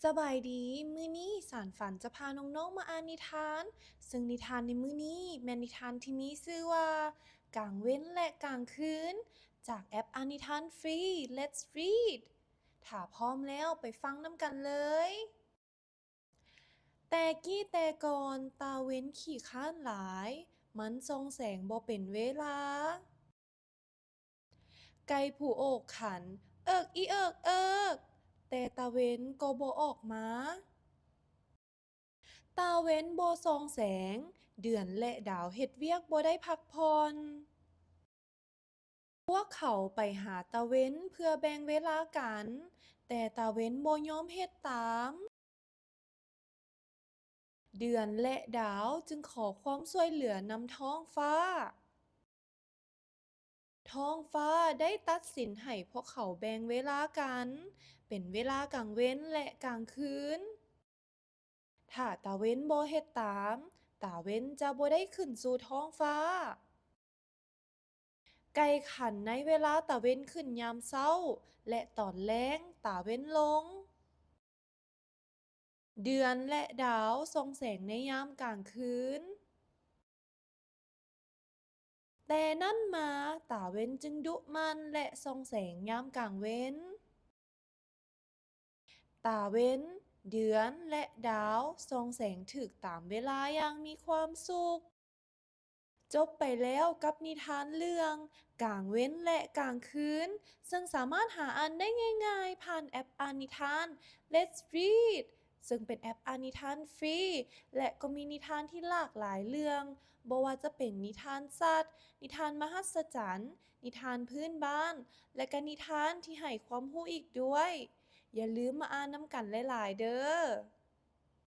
ສະບາຍດີ, ມື້ນີ້ສານຝັນຈະພານ້ອງໆມາອ່ານນິທານ, ເຊິ່ງນິທານໃນມື້ນີ້ແມ່ນນິທານທີ່ມີຊື່ວ່າ ກາງເວັນ ແລະ ກາງຄືນ ຈາກແອັບອ່ານນິທານຟຣີ Let's Read. ຖ້າພ້ອມແລ້ວໄປຟັງນຳກັນເລີຍ. ແຕ່ກີ້ແຕ່ກ່ອນ ຕາເວັນຂີ້ຄ້ານຫຼາຍ, ມັນສ່ອງແສງບໍ່ເປັນເວລາ. ໄກ່ຜູ້ໂອກຂັນ ເອິກອີເອິກເອິກ, ແຕ່ຕາເວັນກໍບໍ່ອອກມາ. ຕາເວັນບໍ່ສ່ອງແສງ, ເດືອນ ແລະ ດາວເຮັດວຽກບໍ່ໄດ້ພັກຜ່ອນ. ພວກເຂົາໄປຫາຕາເວັນເພື່ອແບ່ງເວລາກັນ, ແຕ່ຕາເວັນບໍ່ຍອມເຮັດຕາມ. ເດືອນ ແລະ ດາວຈຶ່ງຂໍຄວາມຊ່ວຍເຫຼືອນຳທ້ອງຟ້າ. ທ້ອງຟ້າໄດ້ຕັດສິນໃຫ້ພວກເຂົາແບ່ງເວລາກັນ ເປັນເວລາກາງເວັນ ແລະ ກາງຄືນ. ຖ້າຕາເວັນບໍ່ເຮັດຕາມ, ຕາເວັນຈະບໍ່ໄດ້ຂຶ້ນສູ່ທ້ອງຟ້າ. ໄກ່ຂັນໃນເວລາຕາເວັນຂຶ້ນຍາມເຊົ້າ ແລະ ຕອນແລງຕາເວັນລົງ. ເດືອນ ແລະ ດາວສ່ອງແສງໃນຍາມກາງຄືນ. ແຕ່ນັ້ນມາ, ຕາເວັນຈຶ່ງດຸໝັ່ນ ແລະ ສ່ອງແສງຍາມກາງເວັນ. ຕາເວັນ, ເດືອນ ແລະ ດາວສ່ອງແສງຖືກຕາມເວລາຢ່າງມີຄວາມສຸກ. ຈົບໄປແລ້ວກັບນິທານເລື່ອງ ກາງເວັນ ແລະ ກາງຄືນ, ເຊິ່ງສາມາດຫາອ່ານໄດ້ງ່າຍໆ ຜ່ານແອັບອ່ານນິທານ Let's Read. ເຊິ່ງເປັນແອັບອ່ານນິທານຟຣີ ແລະ ກໍມີນິທານທີ່ຫຼາກຫຼາຍເລື່ອງ, ບໍ່ວ່າຈະເປັນນິທານສັດ, ນິທານມະຫັດສະຈັນ, ນິທານພື້ນບ້ານ ແລະ ກະນິທານທີ່ໃຫ້ຄວາມຮູ້ອີກດ້ວຍ. ຢ່າລືມມາອ່ານນຳກັນຫຼາຍໆເດີ້.